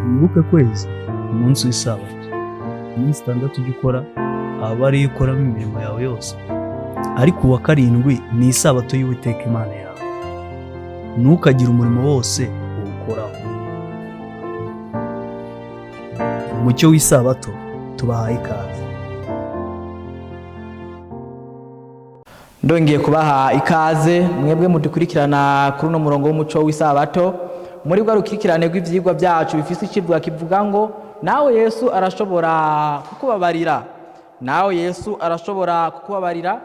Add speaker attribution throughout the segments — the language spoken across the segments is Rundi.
Speaker 1: Wibuke kwezi umunsi w'isabato, iminsi 6 ujya ukora aba ariyo ukoramo imirimo yawe yose, ariko uwa karindwi ni isabato y'Uwiteka Imana yawe, ntukagire umurimo wose uwukoraho. Umucyo w'isabato tubahaye ikaze.
Speaker 2: Ndongeye kubaha ikaze mwebwe mudukurikirana kuri uno murongo w'umuco w'isabato muri rwa rukurikirane rw'ivyigwa byacu bifise icibwa kivuga ngo nawe Yesu arashobora kukubabarira. Nawe Yesu arashobora kukubabarira.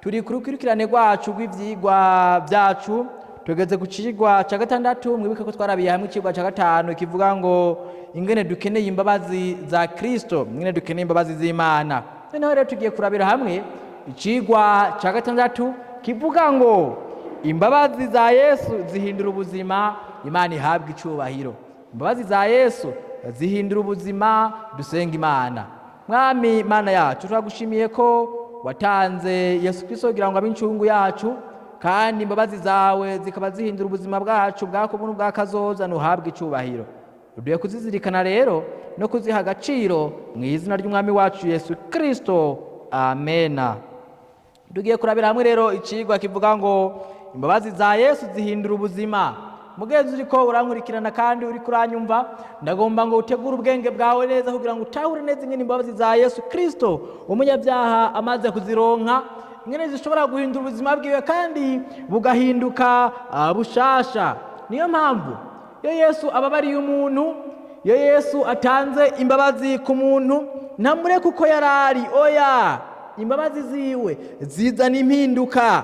Speaker 2: Turi ku rukurikirane rwacu rw'ivyigwa byacu, tugeze ku cigwa ca gatandatu. Mwibuke ko twarabiye hamwe icigwa ca gatanu kivuga ngo ingene dukeneye imbabazi za Kristo, ingene dukeneye imbabazi z'Imana. Noneho rero tugiye kurabira hamwe icigwa ca gatandatu kivuga ngo imbabazi za Yesu zihindura ubuzima, Imana ihabwa icubahiro. Imbabazi za Yesu zihindura ubuzima, dusenga Imana. Mwami Mana yacu, turagushimiye ko watanze Yesu Kristo kugira ngo abe incungu yacu, kandi imbabazi zawe zikaba zihindura ubuzima bwacu bwakubu n'ubwakazoza. Ntuhabwe icubahiro. Uduhe kuzizirikana rero no kuziha agaciro mu izina ry'Umwami wacu Yesu Kristo, amena. Tugiye kurabira hamwe rero icigwa kivuga ngo imbabazi za Yesu zihindura ubuzima. Mugenzi uriko urankurikirana kandi uriko uranyumva, ndagomba ngo utegure ubwenge bwawe neza kugira ngo utahure neza ingene imbabazi za Yesu Kristo umunyabyaha amaze kuzironka, ingene zishobora guhindura ubuzima bwiwe kandi bugahinduka bushasha. Niyo mpamvu iyo Yesu ababariye umuntu, iyo Yesu atanze imbabazi ku muntu, ntamureke uko yarari, oya, imbabazi ziwe zizana impinduka,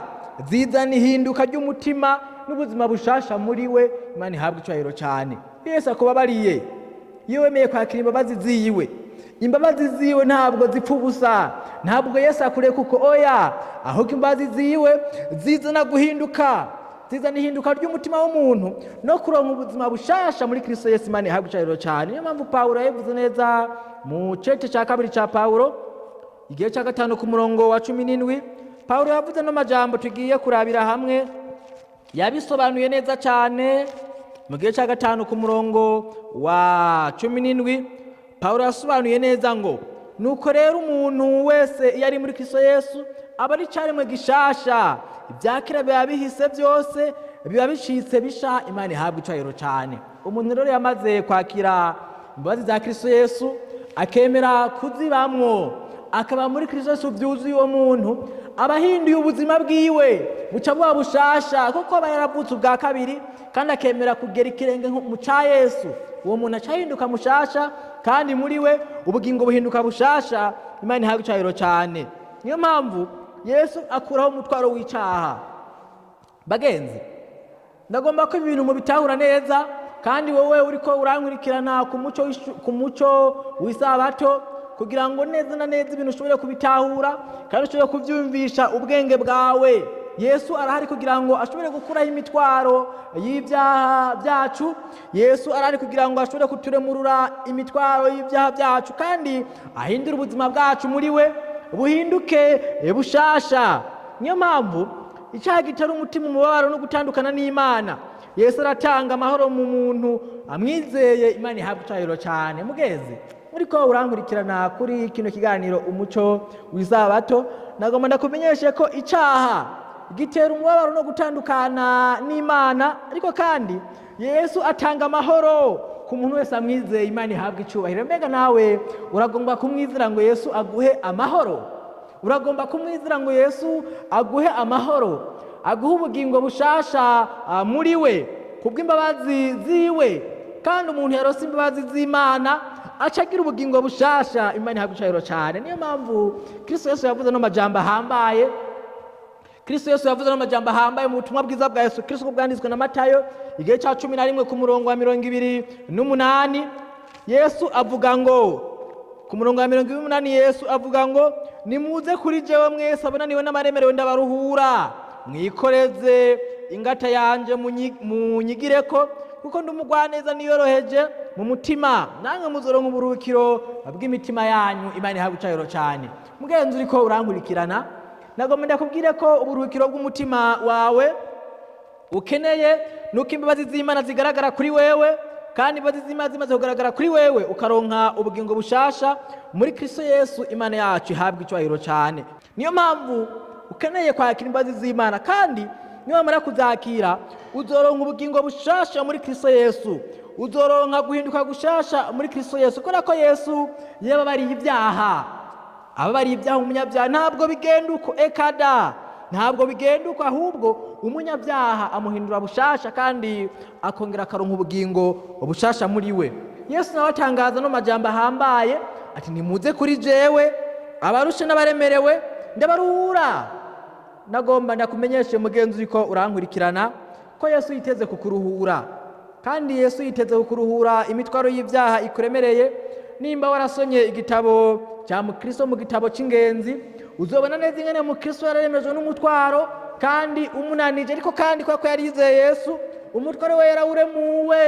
Speaker 2: zizana ihinduka ry'umutima n'ubuzima bushasha muri we. Imana ihabwa icubahiro cyane. Yesu akubabariye, iyo wemeye kwakira imbabazi ziwe, imbabazi ziwe ntabwo zipfa ubusa, ntabwo Yesu akureka uko, oya, ahubwo imbabazi ziwe zizana guhinduka, zizana ihinduka ry'umutima w'umuntu no kuronka ubuzima bushasha muri Kristo Yesu. Imana ihabwa icubahiro cyane. Niyo mpamvu Pawulo yabivuze neza mu cece cya kabiri cya Pawulo, igihe cya gatanu ku murongo wa 17. Pawulo yavuze no majambo tugiye kurabira hamwe, yabisobanuye neza cyane. Mu gihe cya gatanu ku murongo wa 17, Pawulo yasobanuye neza ngo nuko rero umuntu wese iyo ari muri Kristo Yesu aba ari icaremwe gishasha, ibyakera biba bihise byose biba bicitse bisha. Imana ihabwa icubahiro cyane. Umuntu rero yamaze kwakira imbabazi za Kristo Yesu, akemera kuzibamwo, akaba muri Kristo Yesu byuzuye, uwo muntu aba ahinduye ubuzima bwiwe, buca buba bushasha, kuko aba yaravutse ubwa kabiri kandi akemera kugera ikirenge mu ca Yesu. Uwo muntu aca ahinduka mushasha, kandi muri we ubugingo buhinduka bushasha. Imana ihabwa icubahiro cyane. Niyo mpamvu Yesu akuraho umutwaro w'icaha. Bagenzi, ndagomba ko ibintu mubitahura neza, kandi wowe uriko urankurikirana ku muco w'isabato, kugira ngo neza na neza ibintu ushobore kubitahura kandi ushobore kubyumvisha ubwenge bwawe. Yesu arahari kugira ngo ashobore gukuraho imitwaro y'ibyaha byacu. Yesu arahari kugira ngo ashobore kuturemurura imitwaro y'ibyaha byacu kandi ahindure ubuzima bwacu muri we buhinduke bushasha. Niyo mpamvu icyaha gitera umutima umubabaro no gutandukana n'Imana, Yesu aratanga amahoro mu muntu amwizeye. Imana ihabwa icubahiro cyane. Mugezi muriko urankurikirana kuri kino kiganiro umuco w'isabato, nagomba ndakumenyeshe ko icaha gitera umubabaro no gutandukana n'Imana, ariko kandi Yesu atanga amahoro ku muntu wese amwizeye. Imana ihabwa icubahiro. Mbega nawe uragomba kumwizera ngo Yesu aguhe amahoro? Uragomba kumwizera ngo Yesu aguhe amahoro, aguhe ubugingo bushasha muri we kubw'imbabazi ziwe? Kandi umuntu yarose imbabazi z'Imana aca agira ubugingo bushasha. Imana ihabwa icubahiro cyane. Niyo mpamvu Kristo Yesu yavuze no majambo ahambaye. Kristo Yesu yavuze no majambo ahambaye mu butumwa bwiza bwa Yesu Kristo bwanditswe na Matayo, igihe cya 11 ku murongo wa 28. Yesu avuga ngo ku murongo wa 28, Yesu avuga ngo nimuze kuri jewe mwese abonaniwe n'abaremerewe, ndabaruhura. Mwikoreze ingata yanje, munyigireko, kuko ndi umugwaneza niyoroheje mu mutima, namwe muzoronka uburuhukiro bw'imitima yanyu. Imana ihabwa icubahiro cyane. Mugenzi uriko urankurikirana, nagomba ndakubwire ko uburuhukiro bw'umutima wawe ukeneye nuko imbabazi z'Imana zigaragara kuri wewe. Kandi imbabazi z'Imana zimaze kugaragara kuri wewe, ukaronka ubugingo bushasha muri Kristo Yesu. Imana yacu ihabwa icyubahiro cyane. Niyo mpamvu ukeneye kwakira imbabazi z'Imana, kandi niwamara kuzakira uzoronka ubugingo bushasha muri Kristo Yesu, uzoronka guhinduka gushasha muri Kristo Yesu, kubera ko Yesu yababariye ibyaha. Ababariye ibyaha umunyabyaha ntabwo bigenda uko, ekada, ntabwo bigenda uko. Ahubwo umunyabyaha amuhindura bushasha kandi akongera akaronka ubugingo bushasha muri we. Yesu nawe atangaza no majambo ahambaye ati: "Nimuze kuri jewe abarushe n'abaremerewe, ndabaruhura." Nagomba ndakumenyeshe, mugenzi uriko urankurikirana, ko Yesu yiteze kukuruhura, kandi Yesu yiteze kukuruhura imitwaro y'ibyaha ikuremereye. Nimba warasomye igitabo cya Mukristo, mu gitabo cy'ingenzi, uzobona neza ingene Mukristo yararemejwe n'umutwaro kandi umunanije, ariko kandi kubera ko yari yizeye Yesu, umutwaro we yarawuremuwe,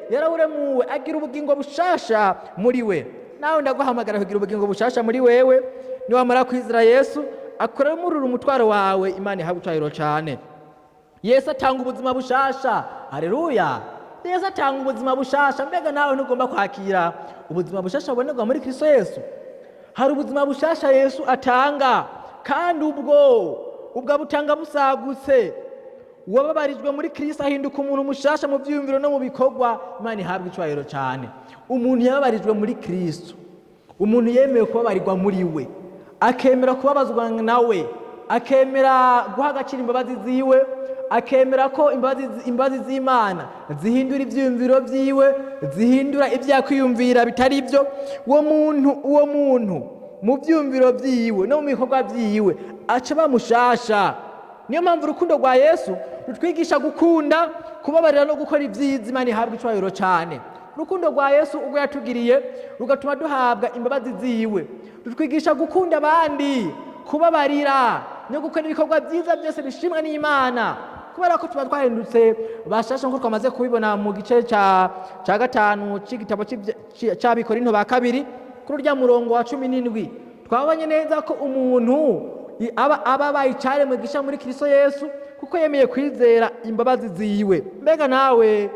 Speaker 2: yarawuremuwe, agira ubugingo bushasha muri we. Nawe ndaguhamagara kugira ubugingo bushasha muri wewe. Niwamara kwizera Yesu, akuremurura umutwaro wawe. Imana ihabwe icyubahiro cyane. Yesu atanga ubuzima bushasha. Haleluya! Yesu atanga ubuzima bushasha. Mbega nawe ntugomba kwakira ubuzima bushasha bubonerwa muri Kristo Yesu? Hari ubuzima bushasha Yesu atanga, kandi ubwo abutanga busagutse. Uwababarijwe muri Kristo ahinduka umuntu mushasha mu byiyumviro no mu bikorwa. Imana ihabwa icyubahiro cyane. Umuntu yababarijwe muri Kristo, umuntu yemewe kubabarirwa muri we, akemera kubabazwa nawe, akemera guha agaciro imbabazi ziwe, akemera ko imbabazi z'Imana zihindura ibyiyumviro byiwe, zihindura ibyo yakwiyumvira bitari byo, uwo muntu mu byiyumviro byiwe no mu bikorwa byiwe aca bamushasha. Niyo mpamvu urukundo rwa Yesu rutwigisha gukunda, kubabarira no gukora ibyiza. Imana ihabwa icyubahiro cyane. Urukundo rwa Yesu ubwo yatugiriye rugatuma duhabwa imbabazi ziwe, rutwigisha gukunda abandi, kubabarira no gukora ibikorwa byiza byose bishimwa n'Imana, kubera ko tuba twahindutse bashasha, nk'uko twamaze kubibona mu gice cya gatanu cy'igitabo cy'Abikorinto ba kabiri, kuri urya murongo wa 17. Twabonye neza ko umuntu aba abaye icyaremwe gisha muri Kristo Yesu, kuko yemeye kwizera imbabazi ziwe. Mbega nawe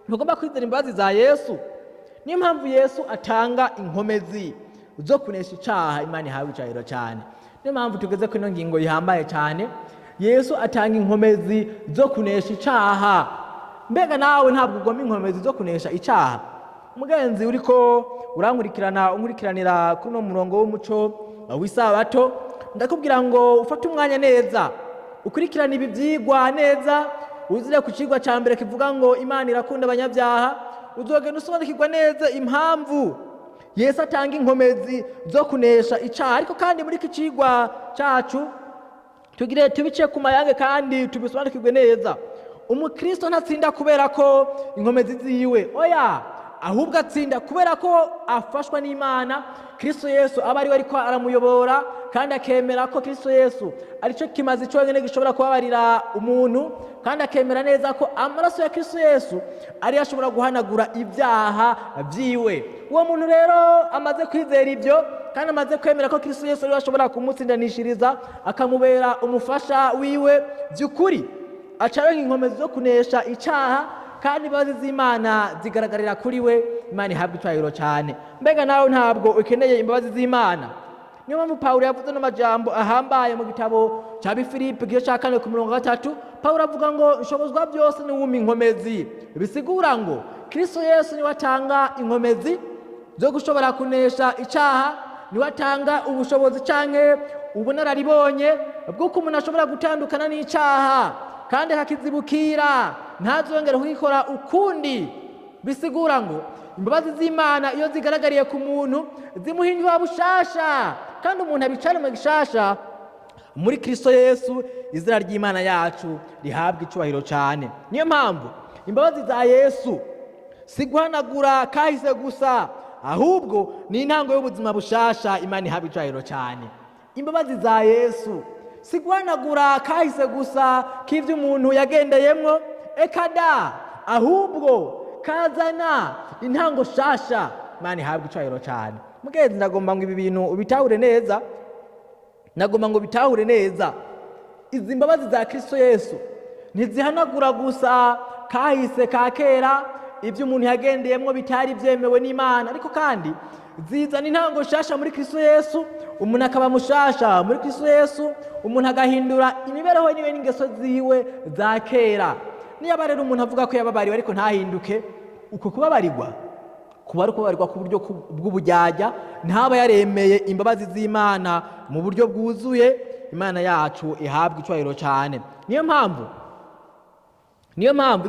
Speaker 2: ntugomba kwizera imbabazi za Yesu? Niyo mpamvu Yesu atanga inkomezi zo kunesha icaha. Imana ihawe icahiro cyane. Niyo mpamvu tugeze kuri ino ngingo ihambaye cyane: Yesu atanga inkomezi zo kunesha icaha. Mbega nawe ntabwo ugomba inkomezi zo kunesha icaha? Mugenzi uriko urankurikirana, unkurikiranira kuri uno murongo w'umuco w'isabato, ndakubwira ngo ufate umwanya neza, ukurikirane ibi byigwa neza, uzire ku cigwa cya mbere kivuga ngo "Imana irakunda abanyabyaha". Uzogenda usobanukirwa neza impamvu Yesu atanga inkomezi zo kunesha icaha. Ariko kandi muri iki cigwa cacu tugire tubice ku mayange kandi tubisobanukirwe neza. Umukristo ntatsinda kubera ko inkomezi ziwe, oya, ahubwo atsinda kubera ko afashwa n'Imana. Kristo Yesu aba ariwe ariko aramuyobora, kandi akemera ko Kristo Yesu aricyo kimazi cyonyine gishobora kubabarira umuntu, kandi akemera neza ko amaraso ya Kristo Yesu ariyo ashobora guhanagura ibyaha byiwe. Uwo muntu rero amaze kwizera ibyo kandi amaze kwemera ko Kristo Yesu ariwe ashobora kumutsindanishiriza, akamubera umufasha wiwe by'ukuri, aca aronka inkomezi zo kunesha icaha, kandi imbabazi z'Imana zigaragarira kuri we. Imana ihabwa icyubahiro cyane. Mbega nawe ntabwo ukeneye imbabazi z'Imana? Niyo mpamvu Pawulo yavuze n'amajambo ahambaye mu gitabo cya Bifilipi, igice cya 4, ku mirongo 3. Pawulo avuga ngo: "Nshobozwa byose niwuma inkomezi." Bisigura ngo Kristo Yesu niwe atanga inkomezi zo gushobora kunesha icaha, niwe atanga ubushobozi canke ubunararibonye bw'uko umuntu ashobora gutandukana n'icaha kandi akakizibukira, ntazongere kugikora ukundi. Bisigura ngo imbabazi z'Imana iyo zigaragariye ku muntu zimuhindura bushasha, kandi umuntu abicare mu gishasha muri Kristo Yesu. Izina ry'Imana yacu rihabwa icyubahiro cyane. Niyo mpamvu imbabazi za Yesu si guhanagura kahise gusa, ahubwo ni intango y'ubuzima bushasha. Imana ihabwa icyubahiro cyane. Imbabazi za Yesu si guhanagura kahise gusa k'ibyo umuntu yagendeyemwo, ekada, ahubwo kazana intango shasha. Imana ihabwa icyubahiro cyane. Mugenzi, ndagomba ngo ibi bintu ubitahure neza, nagomba ngo bitahure neza. Izi mbabazi za Kristo Yesu ntizihanagura gusa kahise ka kera. Ibyo umuntu yagendeyemo bitari byemewe n'Imana, ariko kandi zizana intango nshasha muri Kristo Yesu. Umuntu akaba mushasha muri Kristo Yesu, umuntu agahindura imibereho niwe n'ingeso ziwe za kera. Niba rero umuntu avuga ko yababariwe ariko ntahinduke, uko kubabarirwa kuba ari ukubabarirwa ku buryo bw'ubujyajya, ntaba yaremeye imbabazi z'Imana mu buryo bwuzuye. Imana yacu ihabwa icyubahiro cyane. Niyo mpamvu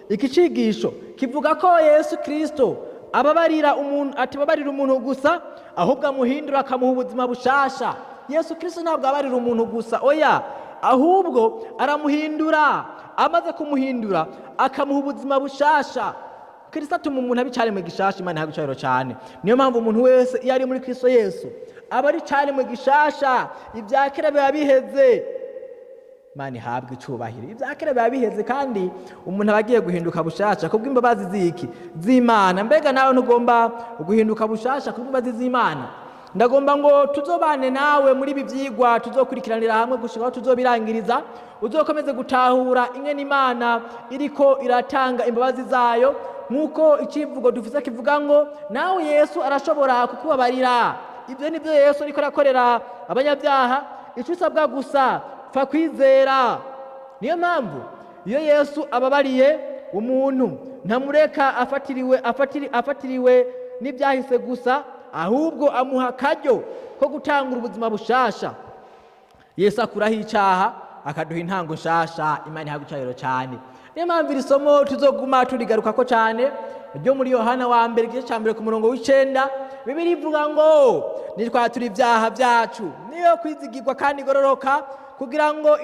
Speaker 2: iki cigisho kivuga ko Yesu Kirisito ababarira umuntu, atababarira umuntu gusa, ahubwo amuhindura, akamuha ubuzima bushasha. Yesu Kirisito ntabwo ababarira umuntu gusa, oya, ahubwo aramuhindura. Amaze kumuhindura, akamuha ubuzima bushasha. Kirisito atuma umuntu aba icyaremwe gishasha. Imana ihabwa icyubahiro cyane. Niyo mpamvu umuntu wese iyo ari muri Kirisito Yesu aba ari icyaremwe gishasha. Ibya kera biba biheze. Imana ihabwa icyubahiro. Ibya kera biba biheze, kandi umuntu aba agiye guhinduka bushasha kubw'imbabazi z'iki? Z'Imana. Mbega nawe ntugomba guhinduka bushasha kubw'imbabazi z'Imana? Ndagomba ngo tuzobane nawe muri ibi byigwa tuzokurikiranira hamwe gushika aho tuzobirangiriza, uzokomeze gutahura ingene Imana iriko iratanga imbabazi zayo, nk'uko icivugo dufise kivuga ngo: "Nawe Yesu arashobora kukubabarira." Ibyo ni byo Yesu ariko arakorera abanyabyaha. Icyo usabwa gusa, pfa kwizera. Niyo mpamvu iyo Yesu ababariye umuntu, ntamureka afatiriwe n'ibyahise gusa, ahubwo amuha akaryo ko gutangura ubuzima bushasha. Yesu akuraho icyaha, akaduha intango nshasha. Imana ihabwa icyubahiro cyane. Niyo mpamvu iri somo tuzoguma turigarukako cyane, ryo muri Yohana wa mbere, igice cya 1, ku murongo w'9. Bibiliya ivuga ngo: "Nitwatura ibyaha byacu, niyo kwizigirwa kandi igororoka kugira ngo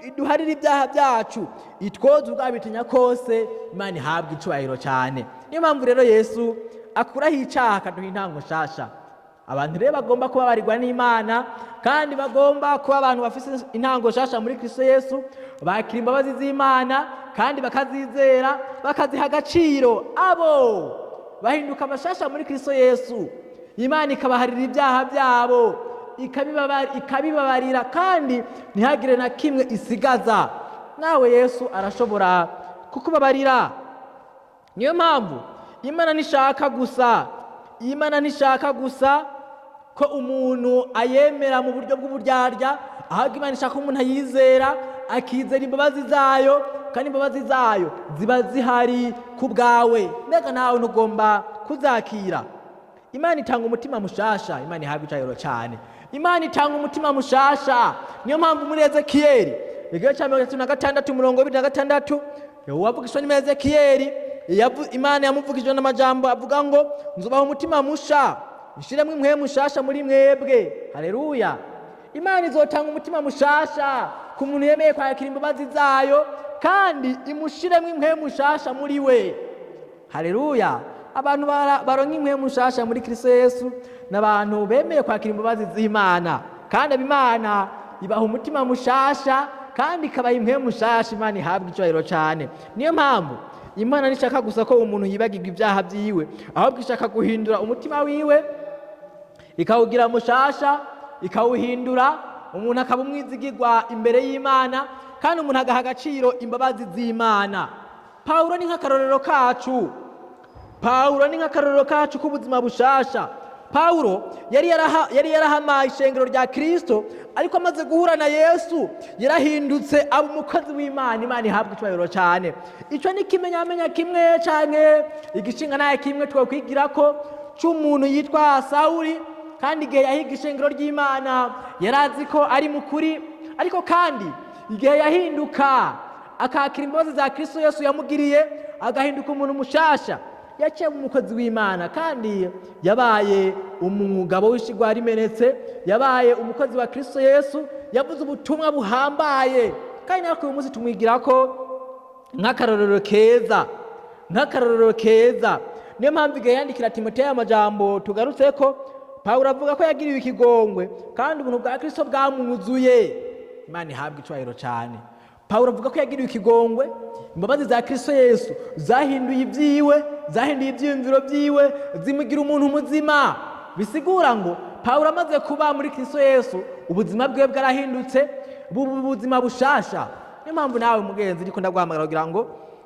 Speaker 2: iduharire ibyaha byacu, itwoze ubwabitinya kose." Imana ihabwa icyubahiro cyane. Niyo mpamvu rero Yesu akuraho icyaha, akaduha intango nshasha. Abantu rero bagomba kubabarirwa n'Imana kandi bagomba kuba abantu bafite intango nshasha muri Kristo Yesu, bakira imbabazi z'Imana kandi bakazizera, bakaziha agaciro. Abo bahinduka abashasha muri Kristo Yesu, Imana ikabaharira ibyaha byabo, ikabibabarira, kandi ntihagire na kimwe isigaza. Nawe Yesu arashobora kukubabarira. Niyo mpamvu Imana ntishaka gusa ko umuntu ayemera mu buryo bw'uburyarya, ahubwo Imana ishaka ko umuntu ayizera, akizera imbabazi zayo, kandi imbabazi zayo ziba zihari ku bwawe. Mbega nawe ntugomba kuzakira? Imana itanga umutima mushasha. Imana ihabwa icyubahiro cyane. Imana itanga umutima mushasha. Niyo mpamvu muri Ezekiyeli, igice cya 36, umurongo wa 26, uwavugishwa n'Imana Ezekiyeli, Imana yamuvugishije n'amajambo avuga ngo: "Nzubaha umutima musha, nshiremo impwemu mushasha muri mwebwe." Haleluya! Imana izotanga umutima mushasha ku muntu yemeye kwakira imbabazi zayo, kandi imushiremo impwemu mushasha muri we. Haleluya! Abantu baronka impwemu mushasha muri Kristo Yesu ni abantu bemeye kwakira imbabazi z'Imana, kandi ab'Imana ibaha umutima mushasha kandi ikabaha impwemu mushasha. Imana ihabwa icyubahiro cyane. Niyo mpamvu Imana ntishaka gusa ko umuntu yibagirwa ibyaha byiwe, ahubwo ishaka guhindura umutima wiwe, ikawugira mushasha, ikawuhindura, umuntu akaba umwizigirwa imbere y'Imana, kandi umuntu agaha agaciro imbabazi z'Imana. Pawulo ni nk'akarorero kacu k'ubuzima bushasha. Pawulo yari yarahamaye ishengero rya Kirisito, ariko amaze guhura na Yesu yarahindutse, aba umukozi w'Imana. Imana ihabwa icyubahiro cyane. Icyo ni ikimenyamenya kimwe canke igishinga naye kimwe twakwigira ko c'umuntu yitwa Sawuli. Kandi igihe yahiga ishengero ry'Imana, yari azi ko ari mukuri, ariko kandi igihe yahinduka, akakira imbabazi za Kristo Yesu yamugiriye, agahinduka umuntu mushasha, yaciye umukozi w'Imana, kandi yabaye umugabo w'ishigwa rimenetse, yabaye umukozi wa Kristo Yesu, yavuze ubutumwa buhambaye. Kandi natwe uyu munsi tumwigira ko nk'akarorero keza. Niyo mpamvu igihe yandikira Timoteyo amajambo tugarutse ko Pawulo avuga ko yagiriwe ikigongwe kandi ubuntu bwa Kristo bwamwuzuye. Imana ihabwa icyubahiro cyane. Pawulo avuga ko yagiriwe ikigongwe, imbabazi za Kristo Yesu zahinduye ibyiwe, zahinduye ibyiyumviro byiwe, zimugira umuntu muzima. Bisigura ngo Pawulo amaze kuba muri Kristo Yesu, ubuzima bwiwe bwarahindutse, buba ubuzima bushasha. Niyo mpamvu nawe mugenzi ndiko ndaguhamagara kugira ngo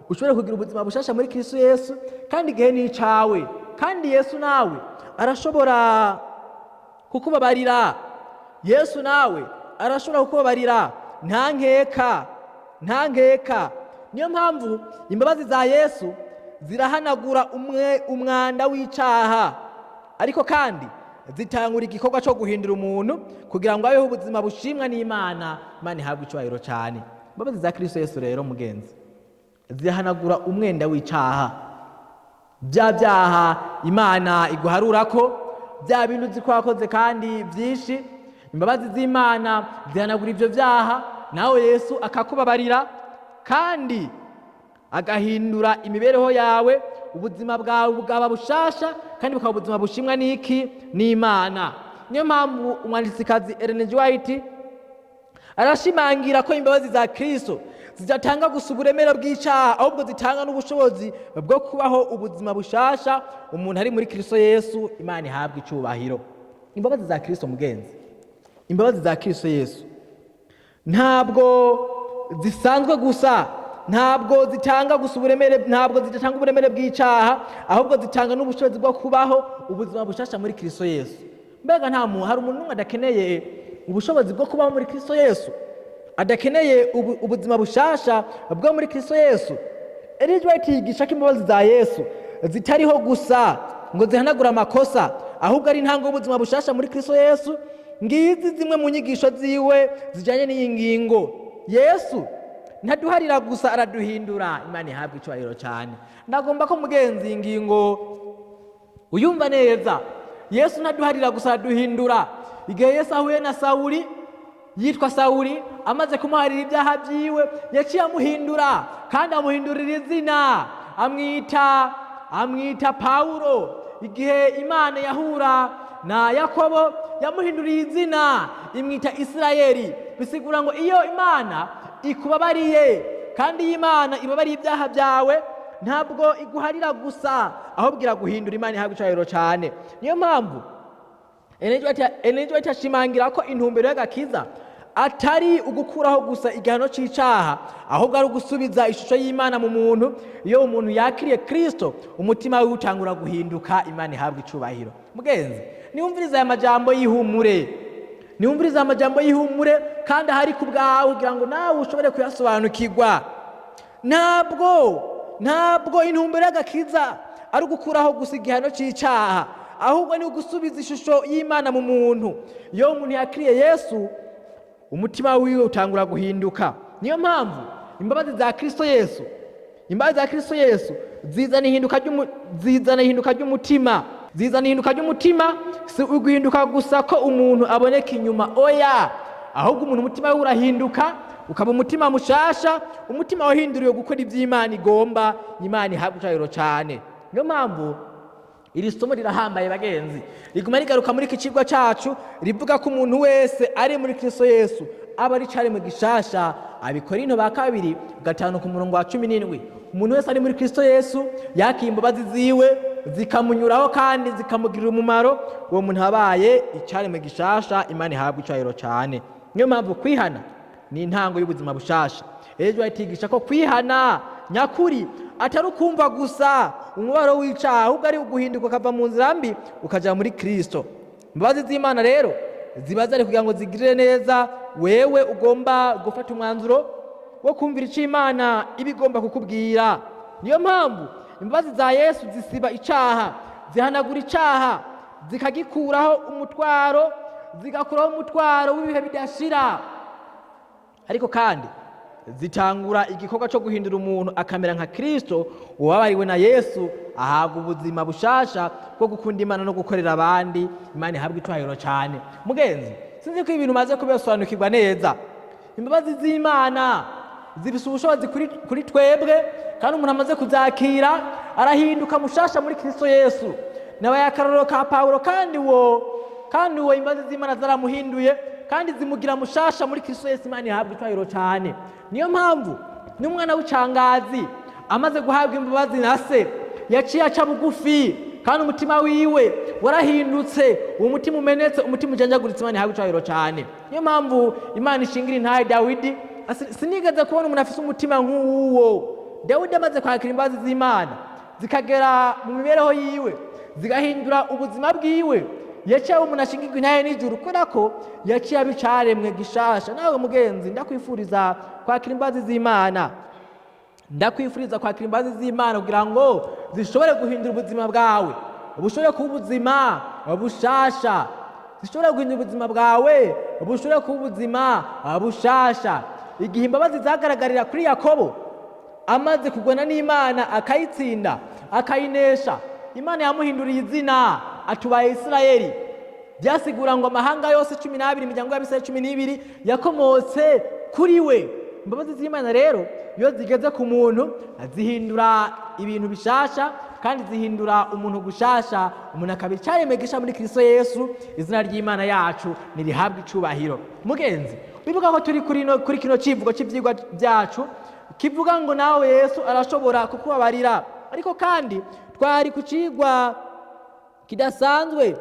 Speaker 2: Ushobore kugira ubuzima bushasha muri Kristo Yesu, kandi igihe ni icawe, kandi Yesu nawe arashobora kukubabarira. Yesu nawe arashobora kukubabarira, nta nkeka, nta nkeka. Niyo mpamvu imbabazi za Yesu zirahanagura umwe umwanda w'icaha, ariko kandi zitangura igikorwa cyo guhindura umuntu kugira ngo abeho ubuzima bushimwa n'Imana. Imana ihabwe icyubahiro cyane. Imbabazi za Kristo Yesu rero, mugenzi, zihanagura umwenda w'icaha, bya byaha Imana iguharura ko bya bintu uzi ko wakoze kandi byinshi. Imbabazi z'Imana zihanagura ibyo byaha, nawe Yesu akakubabarira kandi agahindura imibereho yawe, ubuzima bwawe bukaba bushasha kandi bukaba ubuzima bushimwa n'iki? N'Imana. Niyo mpamvu umwanditsikazi Ellen G. White arashimangira ko imbabazi za Kristo zidatanga gusa uburemere bw'icyaha, ahubwo zitanga n'ubushobozi bwo kubaho ubuzima bushasha umuntu ari muri Kristo Yesu. Imana ihabwa icyubahiro. Imbabazi za Kristo, mugenzi, imbabazi za Kristo Yesu ntabwo zisanzwe gusa, ntabwo zitanga gusa uburemere, ntabwo zidatanga uburemere bw'icyaha, ahubwo zitanga n'ubushobozi bwo kubaho ubuzima bushasha muri Kristo Yesu. Mbega nta muntu, hari umuntu n'umwe adakeneye ubushobozi bwo kubaho muri Kristo Yesu, adakeneye ubuzima bushasha bwo muri Kristo Yesu? Ellen White yigisha ko imbabazi za Yesu zitariho gusa ngo zihanagure amakosa, ahubwo ari intango y'ubuzima bushasha muri Kristo Yesu. Ngizi zimwe mu nyigisho ziwe zijyanye n'iyi ngingo: Yesu ntaduharira gusa, araduhindura. Imana ihabwa icyubahiro cyane. Ndagomba ko, mugenzi, iyi ngingo uyumva neza. Yesu ntaduharira gusa, araduhindura. Igihe Yesu ahuye na Sawuli yitwa Sawuli, amaze kumuharira ibyaha byiwe, yaciye amuhindura kandi amuhindurira izina, amwita Pawulo. Igihe Imana yahura na Yakobo, yamuhinduriye izina, imwita Isirayeli. Bisigura ngo iyo Imana ikubabariye, kandi iyo Imana ibabariye ibyaha byawe, ntabwo iguharira gusa, ahubwo iraguhindura. Imana ihabwa icyubahiro cyane. Niyo mpamvu Ellen White ashimangira ko intumbero y'agakiza atari ugukuraho gusa igihano cy'icaha, ahubwo ari ugusubiza ishusho y'Imana mu muntu. Iyo umuntu yakiriye Kristo, umutima we utangura guhinduka. Imana ihabwa icubahiro. Mugenzi, niwumviriza aya majambo y'ihumure, niwumviriza aya majambo y'ihumure kandi ahari ku bwawe kugira ngo nawe ushobore kuyasobanukirwa. Ntabwo intumbero y'agakiza ari ugukuraho gusa igihano cy'icaha, ahubwo ni ugusubiza ishusho y'Imana mu muntu. Iyo umuntu yakiriye Yesu, umutima wiwe utangura guhinduka. Niyo mpamvu imbabazi za Kristo Yesu, imbabazi za Kristo Yesu zizana ihinduka ry'umutima, zizana ihinduka ry'umutima. Si uguhinduka gusa ko umuntu aboneka inyuma, oya, ahubwo umuntu umutima we urahinduka, ukaba umutima mushasha, umutima wahinduriwe gukora iby'Imana igomba. Imana ihabwa icyubahiro cyane. Niyo mpamvu iri somo rirahambaye, bagenzi, riguma rigaruka muri iki kigo cyacu, rivuga ko umuntu wese ari muri Kristo Yesu aba ari cyaremwe gishasha. Abikorinto ba kabiri 5 ku murongo wa 17. Umuntu wese ari muri Kristo Yesu, yakiye imbabazi ziwe zikamunyuraho kandi zikamugirira umumaro, uwo muntu abaye icyaremwe gishasha. Imana ihabwa icyubahiro cyane. Niyo mpamvu kwihana ni intango y'ubuzima bushasha. Ejo yatigisha ko kwihana nyakuri atari ukumva gusa umubabaro w'icaha, ahubwo ari uguhinduka ukava mu nzira mbi ukaja muri Kristo. Imbabazi z'Imana rero ziba zari kugira ngo zigirire neza wewe ugomba gufata umwanzuro wo kumvira icyo Imana iba igomba kukubwira. Niyo mpamvu imbabazi za Yesu zisiba icaha, zihanagura icaha, zikagikuraho umutwaro, zigakuraho umutwaro w'ibihe bidashira, ariko kandi zitangura igikorwa cyo guhindura umuntu akamera nka Kristo. Uwabariwe na Yesu ahabwa ubuzima bushasha bwo gukunda Imana no gukorera abandi. Imana ihabwa icyubahiro cyane. Mugenzi, sinzi ko ibintu umaze kubisobanukirwa neza. Imbabazi z'Imana zifise ubushobozi kuri twebwe, kandi umuntu amaze kuzakira arahinduka mushasha muri Kristo Yesu. Nabaye akarorero ka Pawulo, kandi uwo imbabazi z'Imana zaramuhinduye kandi zimugira mushasha muri Kristo Yesu. Imana ihabwa icyubahiro cyane. Niyo mpamvu n'umwana w'icangazi amaze guhabwa imbabazi na se, yaciye aca bugufi kandi umutima wiwe warahindutse, uwo mutima umenetse, umutima ujanjaguritse. Imana ihabwa icyubahiro cyane. Niyo mpamvu Imana ishingira intahe Dawidi: "Sinigeze kubona umuntu afise umutima nk'uwo." Dawidi amaze kwakira imbabazi z'Imana zikagera mu mibereho yiwe, zigahindura ubuzima bwiwe, yaciye aba umuntu ashingirwa intahe n'ijuru, kubera ko yaciye aba icaremwe gishasha. Nawe mugenzi, ndakwifuriza kwakira imbabazi z'Imana. Ndakwifuriza kwakira imbabazi z'Imana kugira ngo zishobore guhindura ubuzima bwawe, bushobore kuba ubuzima bushasha. Zishobora guhindura ubuzima bwawe, bushobore kuba ubuzima bushasha. Igihe imbabazi zagaragarira kuri Yakobo amaze kugwana n'Imana, akayitsinda, akayinesha, Imana yamuhinduriye izina, atubaye Isirayeli. Byasigura ngo amahanga yose 12, imiryango y'Abisirayeli 12 yakomotse kuri we. Imbabazi z'Imana rero iyo zigeze ku muntu zihindura ibintu bishasha, kandi zihindura umuntu gushasha, umuntu akaba icaremwe gisha muri Kristo Yesu. Izina ry'Imana yacu nirihabwe icubahiro. Mugenzi, wibuka ko turi kuri kino civugo c'ivyigwa byacu kivuga ngo nawe Yesu arashobora kukubabarira. Ariko kandi twari ku cigwa kidasanzwe,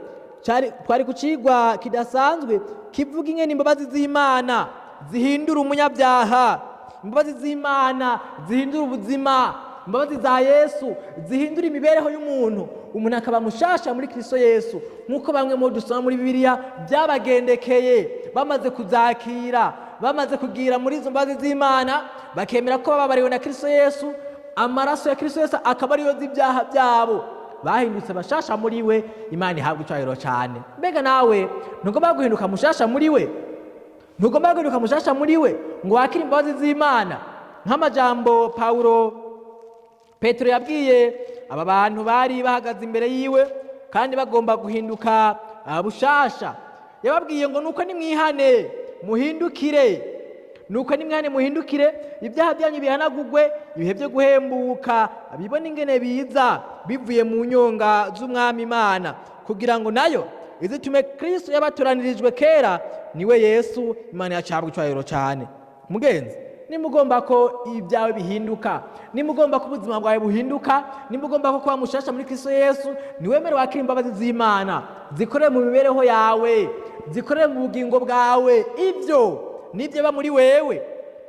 Speaker 2: twari ku cigwa kidasanzwe kivuga ingene imbabazi z'Imana zihindura umunyabyaha, imbabazi z'Imana zihindura ubuzima, imbabazi za Yesu zihindura imibereho y'umuntu, umuntu akaba mushasha muri Kristo Yesu, nk'uko bamwe mu dusoma muri Bibiliya byabagendekeye bamaze kuzakira, bamaze kugira muri izo mbabazi z'Imana, bakemera ko bababariwe na Kristo Yesu, amaraso ya Kristo Yesu akaba ariyo z'ibyaha byabo, bahindutse bashasha muri we. Imana ihabwa icubahiro cyane. Mbega nawe ntugomba guhinduka mushasha muri we? Ntugomba guhinduka mushasha muri we ngo wakire imbabazi z'Imana, nk'amajambo Pawulo, Petero yabwiye aba bantu bari bahagaze imbere yiwe kandi bagomba guhinduka bushasha? Yababwiye ngo: "Nuko nimwihane muhindukire, nuko nimwihane muhindukire, ibyaha byanyu bihanagugwe, ibihe byo guhembuka bibone ingene biza bivuye mu nyonga z'Umwami Imana, kugira ngo nayo izitume Kristo yabatoranirijwe kera, niwe Yesu." Imana yacabwa icubahiro cyane. Mugenzi, nimba ugomba ko ibyawe bihinduka, nimba ugomba ko ubuzima bwawe buhinduka, nimba ugomba ko kuba mushasha muri Kristo Yesu, niwemere wakira imbabazi z'Imana, zikorere mu mibereho yawe, zikorere mu bugingo bwawe. Ibyo nibyo biba muri wewe.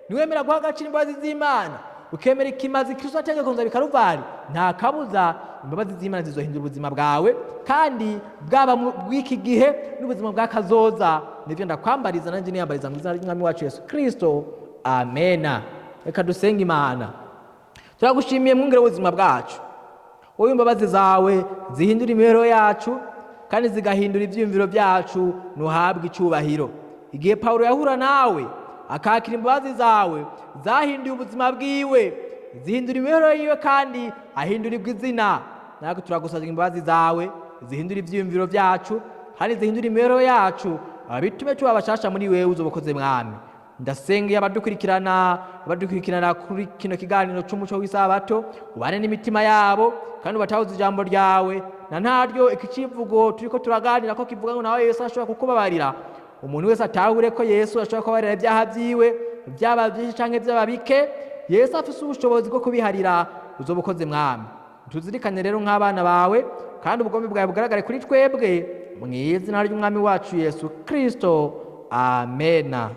Speaker 2: Niwemera guha agaciro imbabazi z'Imana, ukemera ikimazi Kristo yategeka kunza bikaruvari, nta kabuza imbabazi z'Imana zizohindura ubuzima bwawe, kandi bwaba bw'iki gihe n'ubuzima bw'akazoza. Nibyo ndakwambariza, nanjye niyambariza mu izina ry'Umwami wacu Yesu Kristo. Amena. Reka dusenge Imana. Turagushimiye, mwungere w'ubuzima bwacu, wowe imbabazi zawe zihindura imibereho yacu kandi zigahindura ibyiyumviro byacu, ntuhabwe icyubahiro. Igihe Pawulo yahura nawe akakira imbabazi zawe, zahinduye ubuzima bwiwe, zihindura imibereho yiwe, kandi ahindurirwa izina. Natwe turagusabye imbabazi zawe zihindura ibyiyumviro byacu kandi zihindura imibereho yacu, bitume tuba bashasha muri wewe. Uzobakoze, Mwami. Ndasengeye abadukurikirana kuri kino kiganiro c'umuco w'isabato, ubane n'imitima yabo kandi ubatahuze ijambo ryawe. Na ntaryo iki civugo turiko turaganira ko kivuga ngo nawe Yesu ashobora kukubabarira, umuntu wese atahure ko Yesu ashobora kubabarira ibyaha byiwe, byaba byinshi canke byaba bike, Yesu afise ubushobozi bwo kubiharira. Uzoba ukoze, Mwami. Tuzirikane rero nk'abana bawe, kandi ubugombe bwawe bugaragare kuri twebwe, mu izina ry'Umwami wacu Yesu Kristo. Amena.